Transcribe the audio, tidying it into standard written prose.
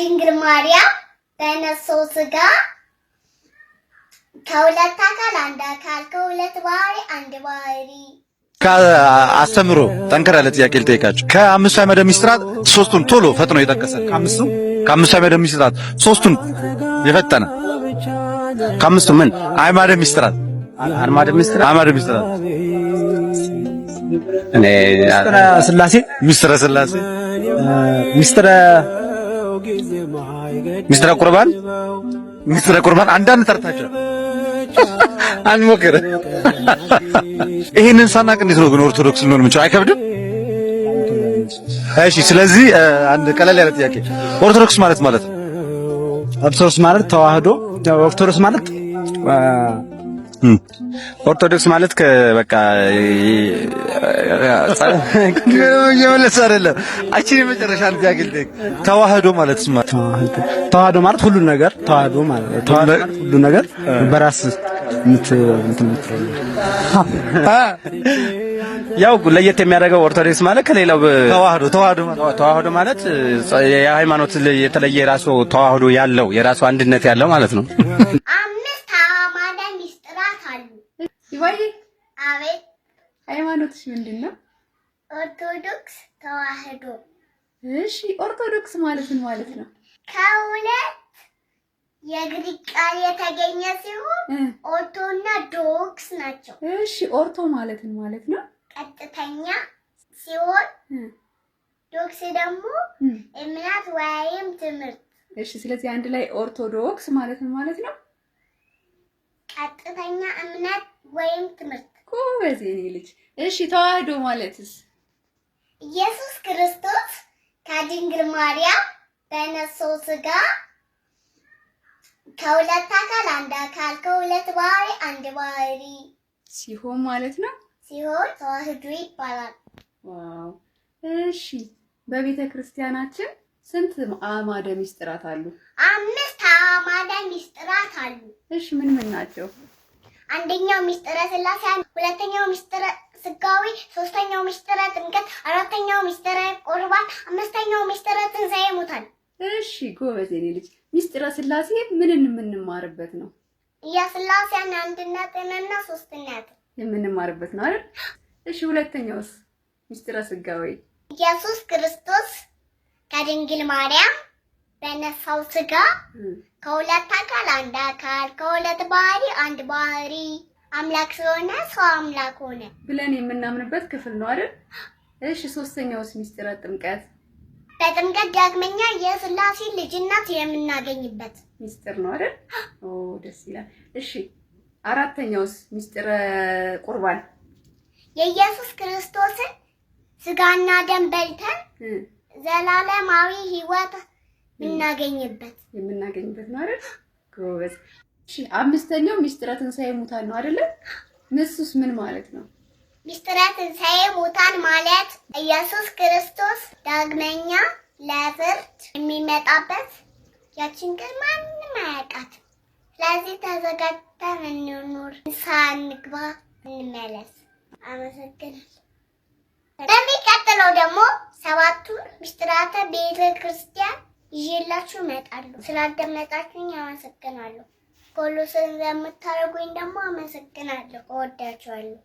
ከድንግል ማርያም በነሳው ስጋ ከሁለት አካል አንድ አካል፣ ከሁለት ባህሪ አንድ ባህሪ። ከአስተምሮ ጠንከር ያለ ጥያቄ ልጠይቃችሁ። ከአምስቱ አዕማደ ምስጢራት ሶስቱን ቶሎ ፈጥኖ የጠቀሰ፣ ከአምስቱ አዕማደ ምስጢራት ሶስቱን የፈጠነ። ከአምስቱ ምን? አዕማደ ምስጢራት። አዕማደ ምስጢራት። አዕማደ ምስጢራት። እኔ ሚስጥረ ስላሴ። ሚስጥረ ስላሴ። ሚስጥረ ቁርባን። ሚስጥረ ቁርባን። አንዳንድ ጠርታችኋል። አንሞክር። ይሄንን ሳናቅ እንዴት ነው ግን ኦርቶዶክስ ልንሆን የምንችለው? አይከብድም? እሺ፣ ስለዚህ አንድ ቀለል ያለ ጥያቄ፣ ኦርቶዶክስ ማለት ነው? ኦርቶዶክስ ማለት ተዋህዶ፣ ኦርቶዶክስ ማለት ኦርቶዶክስ ማለት በቃ እየመለሰ አይደለም። አቺ የመጨረሻ አንድ ጥያቄ ልጠይቅ። ተዋህዶ ማለት ስማ ተዋህዶ ማለት ሁሉ ነገር፣ ተዋህዶ ማለት ተዋህዶ ማለት ሁሉ ነገር በራስ እንትን የምትለው። ያው ለየት የሚያደርገው ኦርቶዶክስ ማለት ከሌላው ተዋህዶ ማለት ተዋህዶ ማለት የሃይማኖት የተለየ የራሱ ተዋህዶ ያለው፣ የራሱ አንድነት ያለው ማለት ነው። አምስት አዕማደ ምስጢራት አሉ። ይባዬ። አቤት። ሃይማኖትሽ ምንድን ነው? ኦርቶዶክስ ተዋህዶ። እሺ፣ ኦርቶዶክስ ማለት ምን ማለት ነው? ከሁለት የግሪክ ቃል የተገኘ ሲሆን ኦርቶና ዶክስ ናቸው። እሺ፣ ኦርቶ ማለት ምን ማለት ነው? ቀጥተኛ ሲሆን ዶክስ ደግሞ እምነት ወይም ትምህርት። እሺ፣ ስለዚህ አንድ ላይ ኦርቶዶክስ ማለት ምን ማለት ነው? ቀጥተኛ እምነት ወይም ትምህርት። ጎበዝ የኔ ልጅ። እሺ፣ ተዋህዶ ማለትስ? ኢየሱስ ክርስቶስ ከድንግል ማርያም በነሳው ስጋ ከሁለት አካል አንድ አካል፣ ከሁለት ባህሪ አንድ ባህሪ ሲሆን ማለት ነው። ሲሆን ተዋህዶ ይባላል። Wow። እሺ፣ በቤተ ክርስቲያናችን ስንት አዕማደ ምስጢራት አሉ? አምስት አዕማደ ምስጢራት አሉ። እሺ፣ ምን ምን ናቸው? አንደኛው ምስጢረ ስላሴ፣ ሁለተኛው ምስጢረ ስጋዊ፣ ሶስተኛው ምስጢረ ጥምቀት፣ አራተኛው ምስጢረ ቁርባን፣ አምስተኛው ምስጢረ ትንሣኤ ሙታን። እሺ፣ ጎበዝ የኔ ልጅ። ምስጢረ ስላሴ ምንን የምንማርበት ነው? የስላሴን አንድነትንና ሶስትነት። የምንማርበት ነው አይደል? እሺ፣ ሁለተኛውስ ምስጢረ ስጋዌ? ኢየሱስ ክርስቶስ ከድንግል ማርያም በነሳው ስጋ ከሁለት አካል አንድ አካል፣ ከሁለት ባህሪ አንድ ባህሪ አምላክ ስለሆነ ሰው አምላክ ሆነ ብለን የምናምንበት ክፍል ነው አይደል? እሺ፣ ሶስተኛውስ ምስጢረ ጥምቀት? በጥምቀት ዳግመኛ የስላሴ ልጅነት የምናገኝበት ምስጢር ነው አይደል? ኦ፣ ደስ ይላል። እሺ፣ አራተኛውስ ምስጢረ ቁርባን? የኢየሱስ ክርስቶስን ስጋና ደም በልተን ዘላለማዊ ሕይወት የምናገኝበት። የምናገኝበት ነው አይደል? ጎበዝ። እሺ፣ አምስተኛው ምስጢረ ትንሣኤ ሙታን ነው አይደለ? እሱስ ምን ማለት ነው? ምስጢረ ትንሣኤ ሙታን ማለት ኢየሱስ ክርስቶስ ዳግመኛ ለፍርድ የሚመጣበት፣ ያችን ቀን ማንም አያውቃትም። ስለዚህ ተዘጋጅተን እንኑር፣ ንስሐ እንግባ፣ እንመለስ። አመሰግናለሁ። በሚቀጥለው ደግሞ ሰባቱን ምስጢራተ ቤተ ክርስቲያን ይዤላችሁ እመጣለሁ። ስላዳመጣችሁኝ አመሰግናለሁ። Follow ስለምታደርጉኝ ደግሞ አመሰግናለሁ። እወዳችኋለሁ።